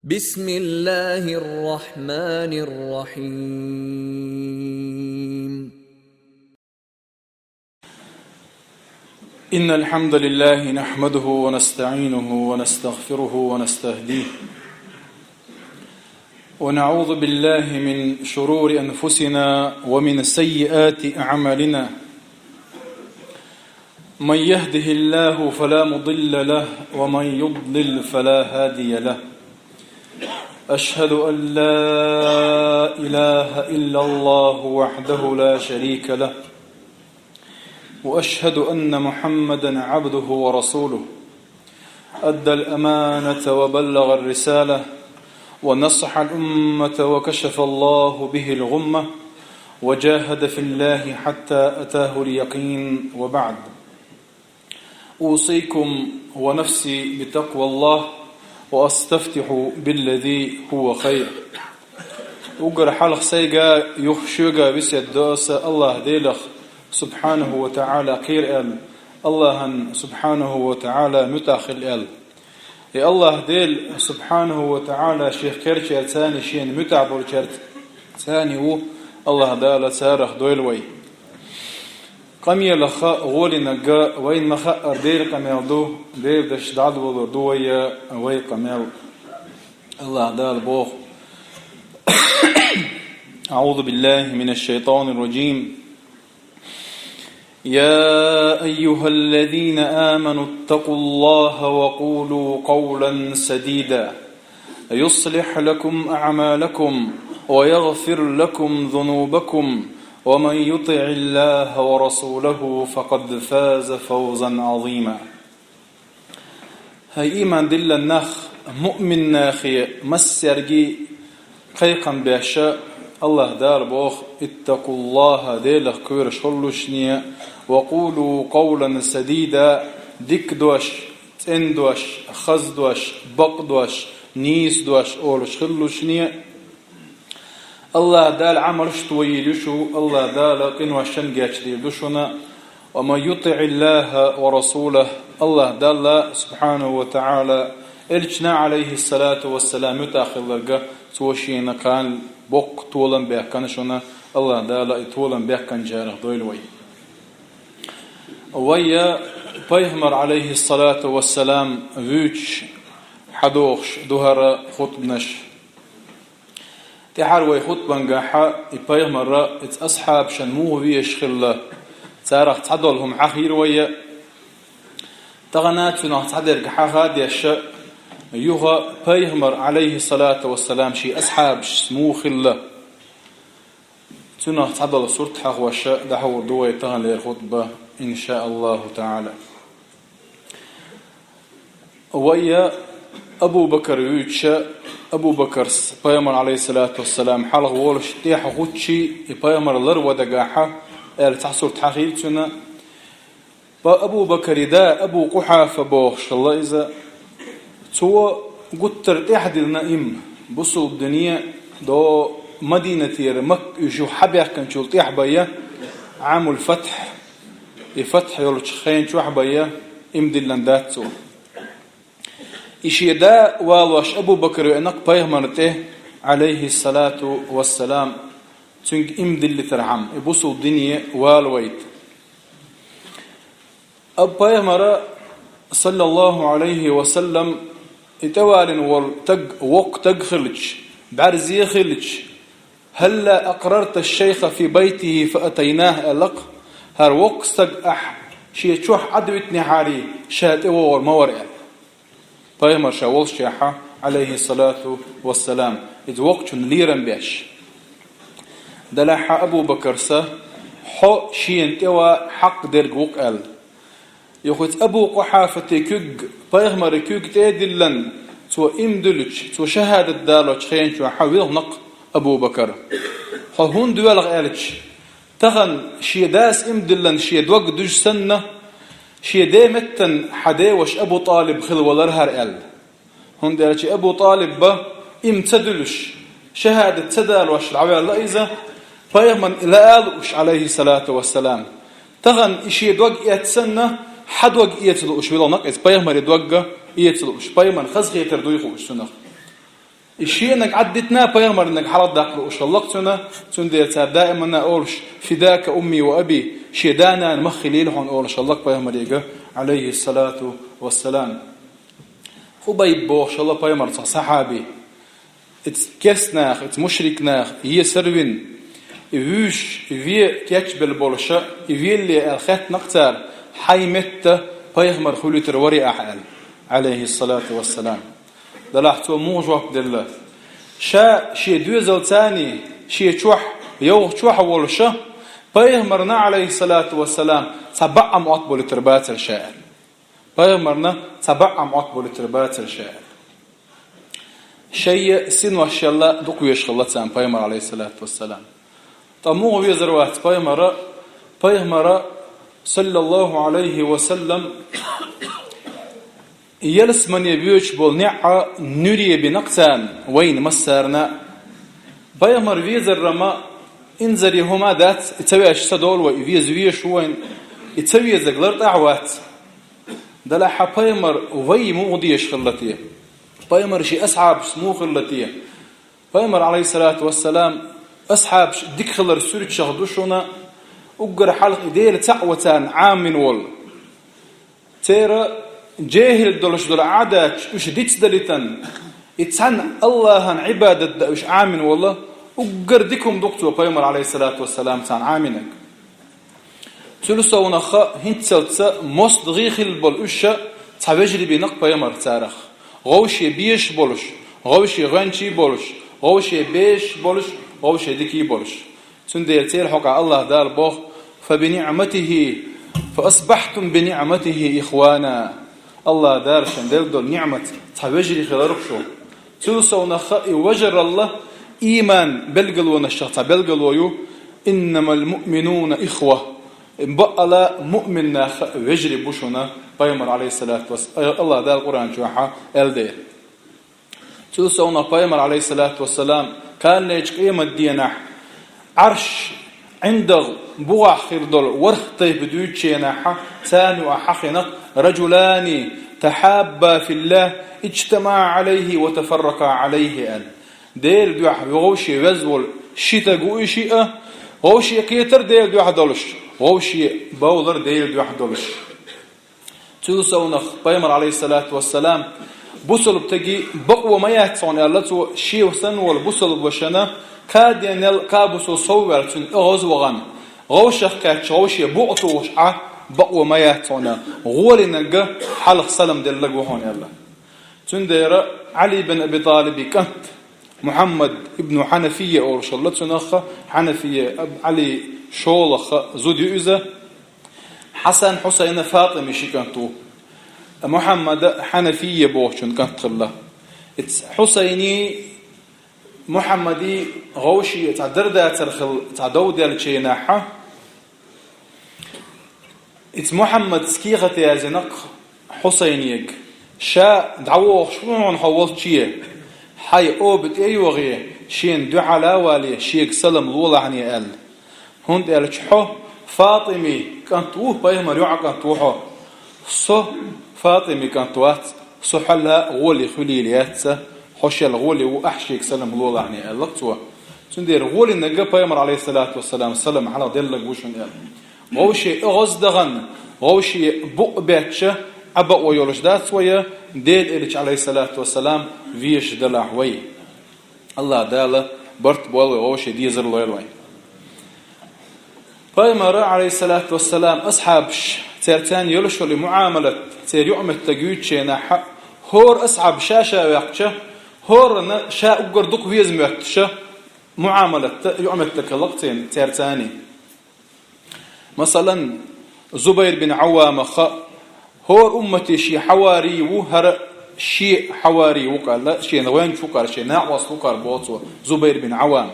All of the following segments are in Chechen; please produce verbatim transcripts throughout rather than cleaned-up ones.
بسم الله الرحمن الرحيم. إن الحمد لله نحمده ونستعينه ونستغفره ونستهديه، ونعوذ بالله من شرور أنفسنا ومن سيئات أعمالنا. من يهده الله فلا مضل له، ومن يضلل فلا هادي له. أشهد أن لا إله إلا الله وحده لا شريك له، وأشهد أن محمدا عبده ورسوله. أدى الأمانة وبلغ الرسالة، ونصح الأمة وكشف الله به الغمة، وجاهد في الله حتى أتاه اليقين، وبعد. أوصيكم ونفسي بتقوى الله، وأستفتح بالذي هو خير. Уггар хьалха сайга, юха шуга весет до аса Аллахь Делах, субхьанаху ва таӀала, кхера аьлла, Аллахьан, субхьанаху ва таӀала, муьтӀахь хила аьлла. И Аллахь Дела, субхьанаху ва таӀала, шех кхерчаьрца а, шена муьтӀахь болчаьрца а ву, Аллахь Дала царах дойла вай. Къамелах гӀолинарг вайна ма хаъара Дела къамел ду, Дела деш дӀадолалур ду вай вай къамел. Аллахь Дала боху: أعوذ بالله من الشيطان الرجيم. يا أيها الذين آمنوا اتقوا الله وقولوا قولا سديدا، يصلح لكم أعمالكم ويغفر لكم ذنوبكم، ومن يطع الله ورسوله فقد فاز فوزا عظيما. ХӀай ийман диллина нах, муъмин нахе массаьрга кхайкхам беш, Аллахь Дала боху: اتقوا الله, Делах кхоьруш хилалаш шуна, وقولوا قولا سديدا, дика дош, цӀена дош, хаза дош, бакъ дош, нийса дош олуш хилалаш шуна. Аллахь Дала Ӏамалш тоийла ю шу, Аллахь Дала къиношна гечдийр ду шуна. ومن يطع الله ورسوله, Аллахь Далла, субхьанаху ва таӀала, Элчана, Ӏалайхиссалату вассалам, муьтӀахь хилларг, цо шена кхана боккха толам баьккхина шуна, Аллахь Дала и толам баьккхинчарах дойла вай. Вай пайхамар, Ӏалайхиссалату вассалам, вуьйцуш хьадохуш ду хӀара хутбанаш. ТӀаьхьара вай хутбангахь и пайхамар, иза асхьабашна муха везаш хилла, царах цхьадолу хӀума хьахийра вай. Тахана цунах цхьадерг хьаха а деш, юха пайхамар, Ӏалайхиссалату вассалам, шен асхьабашца муха хилла, цунах цхьадолу сурт хьахош дӀахьур ду вай таханлера хутба, иншааллаху таӀала. Вай Абу Бакар вуьйцуш, Абу Бакарс пайхамар, Ӏалайхиссалату вассалам, хьалха волуш тӀаьхьа гӀуттуш, и пайхамар ларван дагахь аьлла цхьа сурт хьахийра цуьнан. Ткъа Абу Бакаран да, Абу Къухьафа бохуш хилла иза. Цо гуттар а тӀаьхьа диллина иман, бусулба дине до Мадинатера Макка уьш юха хьабаьхкинчул тӀаьхьа бай, Ӏамул-Фатхь, и фатхь йолчу хен чохь бай, иман диллина дац цо. И шен да валош Абу Бакар веана пайхамарна тӀе, Ӏалайхиссалату вассалам, цуьнга иман диллийтархьама, и бусулба дине валавайта. Абу пайхамара, саллаллаху Ӏалайхи ва саллам, и тӀевалина волу стаг воккха стаг хилча, бӀаьрзе хилча, «هلا أقررت الشيخ في بيته فأتيناه», аьлла-кх, хӀара воккха стаг ахь шен чохь Ӏад витинехьарий, ша тӀе вогӀур ма вара аьлла. Пайхамар ша волушшехь, Ӏалайхиссалату вассалам, иза воккхачунна лерам беш. Делахь Абу Бакарс, хьо шена тӀе ван хьакъ дерг ву-кх аьлла. Юха иза Абу Къухьафатан куьг, пайхамаран куьг тӀе а диллина, цо иман дуьллучу, цо шахӀадат далочу хен чохь вилхина-кх Абу Бакар. Хьо хӀунда воьлху аьлча, тахана шен дас иман диллина шен дог дуьжу санна, шен ден меттана хьан ден ваша Абу ТӀалиб хила валара хӀара аьлла. ХӀунда аьлча Абу ТӀалиб бан иман ца дуьллуш, шахӀадат ца далош дӀаваьлла иза, пайхамарна и лаа а лууш, Ӏалайхиссалату вассалам. Тахана и шен дог эцна санна, хьан дог эца лууш вилхина-кх иза, пайхамаран дог эца лууш, пайхамарна хазахетар дуй хууш цунах. И шенаг Ӏаддитина пайхамарнаг хьалха даккха лууш хилла-кх цунна, цундела цара даимана олуш: «Фидака умми ва аби», шен да-нана мах хилийла хьуна олуш хилла-кх пайхамарига, алейхиссалату вассалам. Хубайб бохуш хилла пайхамаран цхьа сахьаби. Ица керста нах, ица мушрик нах есар вина, и вуьйш, и вен кечбелла болуша, и велле аьлла хеттина-кх цара: «Хьайн метта пайхамар хуьлуьйтур варий ахь?» – аьлла, алейхиссалату вассалам. Делахь цо муха жоп делла? Ша шен доьзалцаний, шен чохь, йовха чохь а волуша, пайхамарна, алейхиссалату вассалам, цхьа баам Ӏотболуьйтур бацара ша аьлла. Пайхамарна цхьа баам Ӏотболуьйтур бацара ша аьлла. Шайя синошъелла дукха везаш хилла царна пайхамар, алейхиссалату вассалам. Ткъа муха везар вац пайхамара, пайхамара, саллаллаху алейхи ва саллам, ялсамане боьдуш болу неӀ нуьре бина-кх царна, вайна массарна. Пайхамар везар-м инзаре хӀума дац, и ца везаш ца довла вай, и веза везаш ву вайна, и ца везарг лартӀехь а вац. Делахь хьан пайхамар вай муха дезаш хилла те? Пайхамар шен асхьабашца муха хилла те? Пайхамар, алейхиссалату вассалам, асхьабаш дика хилар суьрташах ду шуна, уггар хьалха и Дела цхьаъ вацарна Ӏамийна волу. Церан жехӀил долуш долу Ӏадаташ уьш дицдалийтина, и цхьаьна Аллахьан Ӏибадат дан уьш Ӏамийна волу, уггар дика хӀума ду-кх цо пайхамар, алейхиссалату вассалам, царна Ӏамийнарг. Цуьнан совнаха хӀинццалц мостагӀий хилла болу уьш цхьа вежарий бина-кх пайхамар царах. Вовше безаш болуш, вовше гӀоьнчий болуш, вовше безаш болуш, вовше дикий болуш. Цундела церан хьокъехь Аллахь Дала боху: «Фа би ниъматихи, фа асбахьтум би ниъматихи ихвана». Аллахь Дала шен делла долу ниъмат цхьа вежарий хиларх шу. Цуьнан совнаха и вежаралла ийман белгалонашах цхьа белгало ю: «Иннамал муъминуна ихва». Бакъала муъмин нах вежарий бу шуна, пайхамар, алейхиссалату вассалам, Аллахь Дала Къуръан чохь аьлла дела. Цуьнан совнаха пайхамар, алейхиссалату вассалам, кханлечу къематденахь Ӏарш ӀиндагӀ бухахь хир долу ворхӀ тайпа дуьйцучу хенахь, царна юкъахь хьахийна-кх: «Раджулани тахьабба филлахь, иджтамаӀа Ӏалайхи ва тафарракъа Ӏалайхи», – аьлла. Делан дуьхьа вовше веза волу ши стаг ву и шиъ, вовше кхетар Делан дуьхьа долуш, вовше бовлар Делан дуьхьа долуш. Цуьнан совнаха пайхамар, алейхиссалату вассалам, бусалба стаге бакъо ма яц хьуна аьлла цо, шен санна волу бусалба вашана, каденел кабусо сов ваьлла цуьнан оьгӀаз вахана, вовшах кхаьчча, вовше букъ тухуш Ӏа бакъо ма яц хьуна, гӀолинарг хьалха салам делларг ву хьуна аьлла. Цундела Ӏали бин Аби ТӀалибан кӀант Мухьаммад ибн Хьанафия олуш хилла цунах, Хьанафия Аб-, Ӏали шолгӀа зуда ю иза. Хьасан, Хьусайна, ФатӀима ши кӀант ву. Мухьаммада Хьанафия бохучун кӀант хилла. Иц Хьусайни Мухьаммади вовше цхьа дарда цара хилла, цхьа дов деллачу хенахь, иц Мухьаммада кехат яздина-кх Хьусайнега: «Ша дӀавогӀуш ву хьуна хьо волче, хьайн оба тӀе а йогӀий, шена дуьхьал а валий, шега салам лолахьаний», – аьлла. «ХӀунда аьлча хьо ФатӀимин кӀант ву, пайхамаран йоӀан кӀант ву хьо. Со ФатӀимин кӀант вац, со хьол гӀоле хуьлийла яц, хьо шел гӀоле ву, ахь шега салам лолахьаний», – аьлла-кх цо. Цундела гӀолинарг пайхамар, алейхиссалату вассалам, салам хьалха делларг ву шуна аьлла. Вовше оьгӀаз дахана, вовше букъ бетташ Ӏа бакъо йолуш дац вай, Делан Элча, алейхиссалату вассалам, везаш делахь вай. Аллахь Дала барт бойла вай, вовше дезар лойла вай. Пайхамара, алейхиссалату вассалам, асхьабаш, цаьрца йолуш йолу муӀамалат, церан юкъаметтиг юьйцучу хенахь, хӀора асхьаб ша-ша ваьккхича, хӀоранна ша уггар дукха веза моьттуш муӀамалат, юкъаметтиг хилла-кх церан, цаьрца. Масалан, Зубайр бин Ӏаввамах: «ХӀора уммате шен хьавари ву, хӀара шен хьавари ву-кх», – аьлла, шена гӀоьнча ву-кх, шен накъост ву-кх боху цо, Зубайр бин Ӏаввам.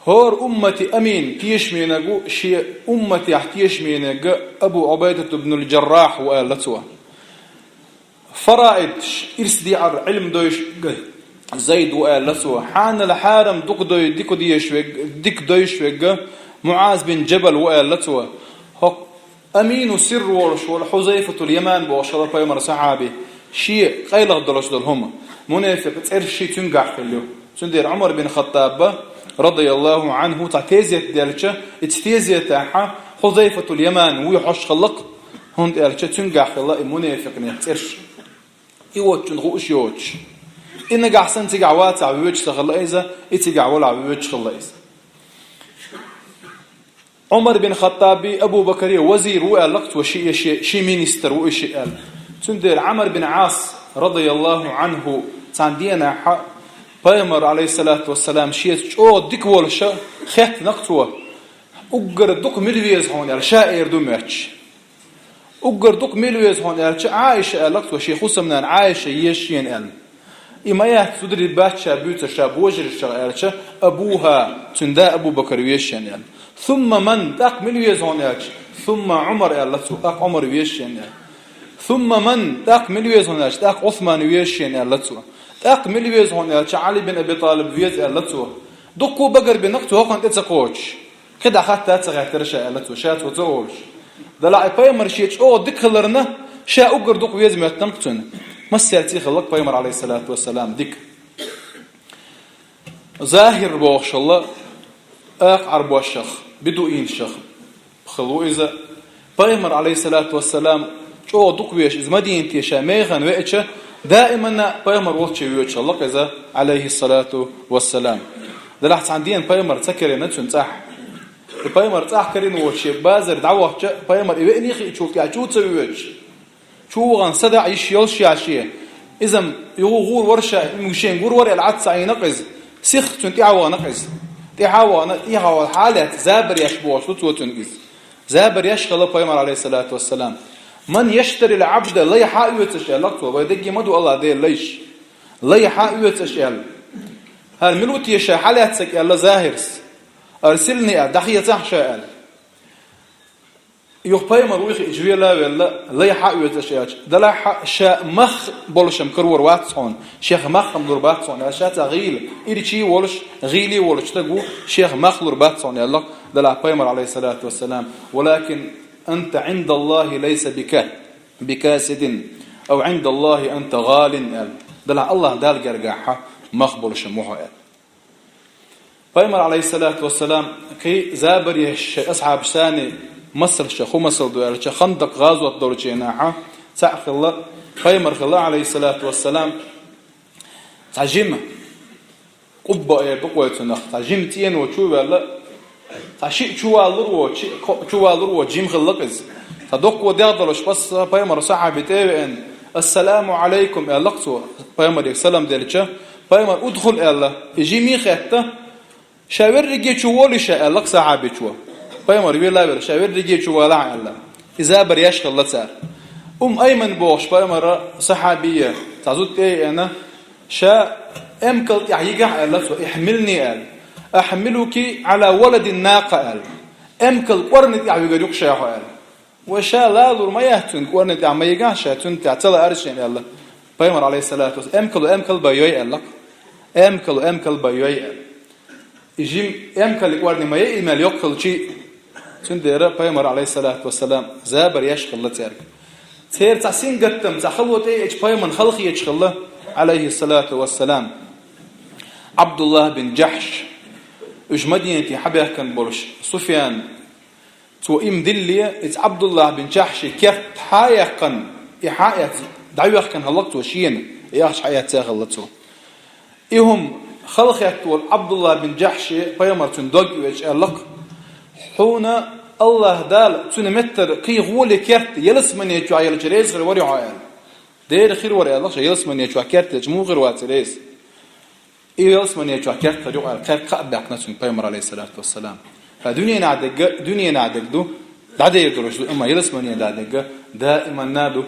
«ХӀора уммате амин, тешаменаг ву, шен умматехь тешаменаг Абу Ӏубайдат ибн аль-Джаррахь ву», – аьлла цо. «Фараид, ирс диъар, Ӏилма дойшверг Зайд ву», – аьлла цо. «Хьанал хьарам дукха дой-, дика дезаш верг, дика дойшверг МуӀаз бин Джабал ву», – аьлла цо. ХӀокху амину сирр волуш волу Хьузайфатул Яман бохуш хилла пайхамаран сахьаби, шен къайлаха долуш долу хӀума. Мунафикъ цӀераш ший цуьнгахь хилла ю. Цундела Ӏумар бин Хаттаба, радияллаху Ӏанху, цхьа тезет делча, и тезетехь Хузайфатул Яман вуй хьожуш хилла-кх, хӀунда аьлча цуьнгахь хилла и мунафикъийн цӀераш. И воцчунна хууш йоцуш. И нагахь санна цигахь вацахь воьдуш ца хилла иза, и цигахь валахь воьдуш хилла иза. Ӏумар бин Хаттаби, Абу Бакари вазир ву аьлла-кх цо, ши, ши, ши министр ву и ши аьлла. Цундела Ӏамр бин Ӏас, радияллаху Ӏанху, цхьана дийнахь пайхамар, алейхиссалату вассалам, шеца чӀогӀа дика волуш хеттина-кх цо, уггар дукха мила веза хьуна аьлла, ша эр ду моьттуш. Уггар дукха мила веза хьуна аьлча, Ӏайша аьлла-кх цо, шен хӀусамнана Ӏайша еза шена аьлла. И ма яц, зударий бац ша буьйцуш, ша божараш чу аьлча, Абуха, цуьнан да Абу Бакар веза шена аьлла. Сумма ман, тӀаккха мила веза хьуна аьлча, сумма Ӏумар аьлла цо, тӀаккха Ӏумар веза шена аьлла. Сумма ман, тӀаккха мила веза хьуна аьлча, тӀаккха Ӏусман веза шена аьлла цо. ТӀаккха мила веза хьуна аьлча, Ӏали бин Аби ТӀалиб веза аьлла цо. Дуккха багарбина-кх цо хӀокхунна тӀе ца кхочуш. КхидӀа хатта ца хаьттира ша аьлла цо, ша цо ца олуш. Делахь и пайхамар шен чӀогӀа дика хиларна, ша уггар дукха веза моьттина-кх цунна. Массаьрца хилла-кх пайхамар, алейхиссалату вассалам, дика. Захир бохушалла, акха Ӏарбошах, бедуинашах хилла ву иза. Пайхамар, алейхиссалату вассалам, чӀогӀа дукха везаш, иза Мадинате ша механа веача, даиманна пайхамар волчу воьдуш хилла-кх иза, алейхиссалату вассалам. Делахь цхьана дийнахь пайхамар ца карийна цуьнан цӀахь. И пайхамар цӀахь карийна воцуш, шен базар дӀавахча, пайхамар и веаний хиъчул тӀаьхьа чу ца воьдуш. Чу вахана садаӀа йиш йолуш яц шен. Иза-м юха гӀур вара ша, и шена гур вара аьлла Ӏад ца Ӏийна-кх иза. Сиха цуьнан тӀаьхьа вахана-кх иза. ТӀаьхьа вахана, тӀаьхьа вахана хьалаьцна, забар еш бохуш ду цо цуьнга иза. Забар еш хилла пайхамар, алейхиссалату вассалам. Ман яштарил Ӏабда, лай хьан оьцуш аьлла-кх цо, вай дерриге ма ду Аллах Дела лайш. Лай хьан оьцуш аьлла. ХӀара мила ву те ша хьалаьцнарг аьлла Захирс. Арсилни аьлла, дӀахецахь ша аьлла. Юха пайхамар вуй хиъча вела а велла, лай хьан оьцуш аьлча, делахь ша мах болуш-м карор вац хьуна, шех мах-м лур бац хьуна аьлла, ша цхьа гӀийла, ирчий а волуш, гӀийла а волуш стаг ву, шех мах лур бац хьуна аьлла-кх, делахь пайхамар, алейхиссалату вассалам, валакин анта Ӏиндаллахи лайса бика-, бикасидин, ав Ӏиндаллахи анта гӀалин аьлла, делахь Аллах Далла гергахь мах болуш-м ву хьо аьлла. Пайхамар, алейхиссалату вассалам, кхин забар еш шайн асхьабашца масалш хӀун масал ду аьлча, Хандакъ гӀазот долчу дийнахь цхьаъ хилла, пайхамар хилла, алейхиссалату вассалам, цхьа жима, къубба эр ду-кх вай цунах, цхьа жима цӀено чу а ваьлла, цхьа шиъ чу валур воцу, шиъ кхоъ чу валур воцу жима хилла-кх иза. Цхьа доккха дегӀ долуш, пас-, пайхамар сахьаби тӀе а веана, «Ассаламу Ӏалайкум», аьлла-кх цо, пайхамаре салам делча, пайхамар, «Удхул», аьлла, и жимий а хетта, «Ша верриге чу волий ша», аьлла-кх сахьабичо. Пайхамар вела а велла, «Ша верриге чу валахь», аьлла. И забар еш хилла цара. Умму Айман бохуш пайхамара сахьабия цхьа зуда тӀе а еана, «Ша эмкал тӀехь йигахь», аьлла цо, «ихьмилни», аьлла. «Ахьмилуки Ӏала валадин накъа», аьлла. «Эмкал кӀорни тӀехь вигар ю-кх ша хьо», аьлла. «Вай ша лалур ма яц цуьнан кӀорни тӀехь, ма йигахь ша цуьнан тӀехь, ца лаара шена», аьлла. Пайхамар, алейхиссалату вассалам, «Эмкало эмкал бан йой», аьлла-кх. «Эмкало эмкал бан йой», аьлла. И жима эмкалан кӀорни ма яй и мел йоккха хилча а. Цундела пайхамар, алейхиссалату вассалам, забар еш хилла цаьрга. Церан цхьа сингаттам, цхьа хало тӀе а эцча пайхамарна халахеташ хилла, алейхиссалату вассалам. Ӏабдуллах бин Джахьш, уьш Мадинате хьабаьхкина болуш, Суфьян, цо и-м дилле, иза Ӏабдуллах бин Джахьши керта хьа а яьккхина, и хьа а эцна, дӀайоьхкина хилла-кх цо шена, и ахча хьа а эцна хилла цо. И хӀума халахетта волу Ӏабдуллах бин Джахьши пайхамар цуьнан дог а оьцуш аьлла-кх: «Хьуна Аллах Дала цуьнан меттара кхин гӀоле керта ялсамане чохь елча реза хир варий хьо?» аьлла. «Дера хир вара», аьлла-кх, «ша ялсамане чохь керта елча муха хир вацара реза?» И ялсамане чохь керта хир ю-кх аьлла, кхаъ а баьккхина цуьнга пайхамар, алейхиссалату вассалам. Ткъа дуьненахь дерг, дуьненахь дерг ду, дӀадер долуш ду, амма ялсамане дерг даиманна ду.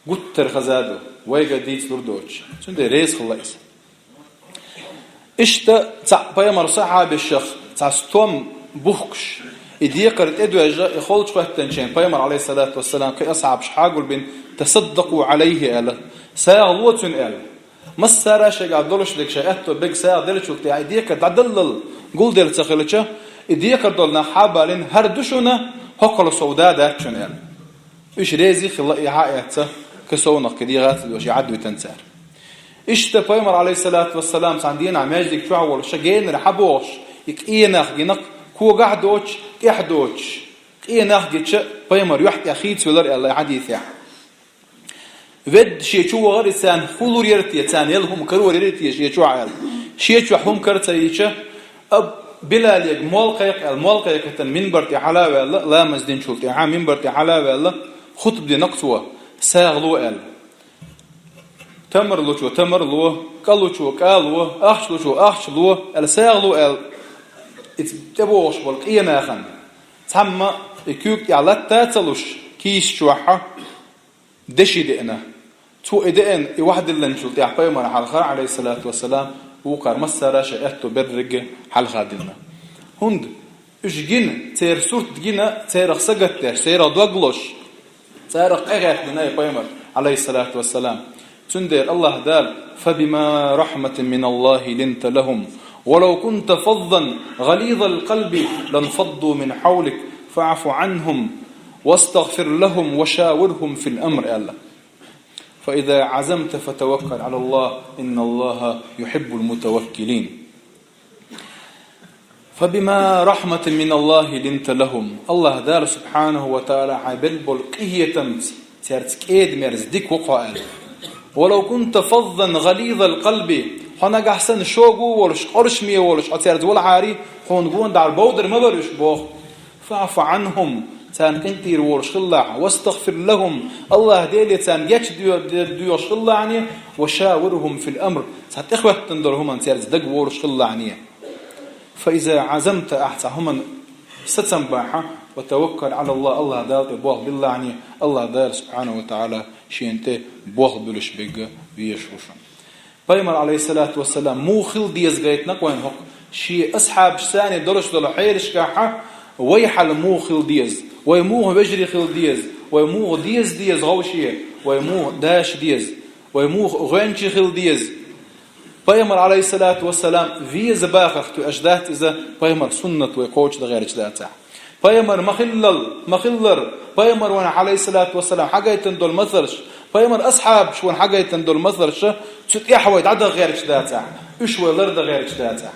Гуттар хаза ду, вайга дийцалур доцуш. Цундела реза хилла иза. Иштта цхьаъ пайхамар сахьабашах цхьа стом бухкуш, и декхар тӀедоьжна, и холчу хӀоьттинчийн пайхамар, алейхиссалату вассалам, кхин асхьабаш хьагулбина, «Тасаддакъу Ӏалайхи», аьлла, «СагӀа ло цуьнан», аьлла. Массара а шайгахь долуш дерг шайн аьтто берг сагӀа деллачул тӀаьхьа и декхар дӀаделлал гулделла ца хилча, и декхар долу нах хьа а балийна: «ХӀара ду шуна, хӀокхула сов да дац шуна», аьлла. Уьш реза а хилла, и хьа а эцна, кхин совнах кхин дегӀаца а доьжна, и Ӏад витина цара. Иштта пайхамар, Ӏалайхиссалату вассалам, цхьан дийнахьа маьждиг чохь волуш, ша генара хьабогӀуш, и къен нах гина, когахь а доцуш, тӀехь а доцуш, къен нах гича, пайхамар юьхь тӀе хийцавелира аьлла хьадисехь. Ведда шен чу вахара и, царна хулур яра те, царна яла хӀума карор яра те шен чохь аьлла. Шен чохь хӀума кара ца йича, Абу Билале молла кхайкха аьлла, молла кхайкхийтина минбар тӀе хьала а ваьлла, ламаз динчул тӀаьхьа минбар тӀе хьала а ваьлла, хутба дина-кх цо, сагӀа ло аьлла. Тамар лучо тамар ло, кӀа лучо кӀа ло, ахча лучо ахча ло аьлла, сагӀа ло аьлла, иза тӀебогӀуш болу къен нахана. Цхьамма и куьйга тӀехь латта а ца луш, кийса чохь деши деана. Цо и деана, и вахдиллинчул тӀаьхьа пайхамар хьалхара, Ӏалайхиссалату вассалам, вукхара массара а шайн аьтто берриге хьалха диллина. ХӀунда? Уьш гина, церан сурт гина, церах сагатдеш, церах дог лозуш, царах къахетта дина и пайхамар, Ӏалайхиссалату вассалам. Цундела АллахӀа Дала: «فبما رحمة من الله لنت لهم ولو كنت فظا غليظ القلب لانفضوا من حولك فاعف عنهم واستغفر لهم وشاورهم في الأمر», аьлла. «فإذا عزمت فتوكل على الله إن الله يحب المتوكلين». «فبما رحمة من الله لنت لهم». АллахӀа Дала, субхьанаху ва тагӀала, хьайн белла болу къинхетамца цаьрца кӀеда-мерза дика ву хьо аьлла. «ولو كنت فظا غليظ القلب». Хьо нагахь санна шога а волуш, къоршаме а волуш хьо цаьрца валахьара, хьуна гонахьара бовдар ма бара уьш боху. «فاعف عنهم», царна къинтӀера волуш хилалахь, «واستغفر لهم», АллахӀ Деле царна гечдоь-, де-, доьхуш хилалахьа, «وشاورهم في الأمر», цхьа тӀехӀоьттина долу хӀуманна цаьрца дага волуш хилалахьа. «فإذا عزمت», ахь цхьа хӀуманна сацам бахь, «فتوكل على الله», АллахӀ Дала тӀе болх биллахьа, АллахӀ Дала, субхьанаху ва тагӀала, шена тӀе болх буьллуш берг везаш ву шуна. Пайхамар, Ӏалайхиссалату вассалам, муха хила деза гайтина-кх вайна хӀокху шен асхьабашца долуш долу хьелашкахь, вай хьал муха хила деза, вай муха вежарий хила деза, вай муха деза деза вовшийн, вай муха даш деза, вай муха гӀоьнчий хила деза. Пайхамар, Ӏалайхиссалату вассалам, веза бахарх тоьаш дац иза, пайхамар суннат вай кхочушдан гӀерташ дацахь. Пайхамар ма-хиллал, ма-хиллара, пайхамар вайна, Ӏалайхиссалату вассалам, хьагайтина долу масалш, пайхамар асхьабаш вайна хьагайтина долу масалш, цу тӀехь вай дӀадан гӀерташ дацахь, уьш вай лардан гӀерташ дацахь.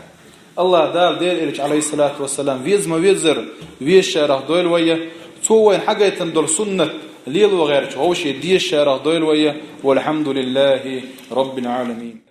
АллахӀ Дала Делан элча, Ӏалайхиссалату вассалам, веза ма-веззара, везачарах дойла вай, цо вайна хьагайтина долу суннат лело гӀерташ вовшийн дезачарах дойла вай. والحمد لله رب العالمين.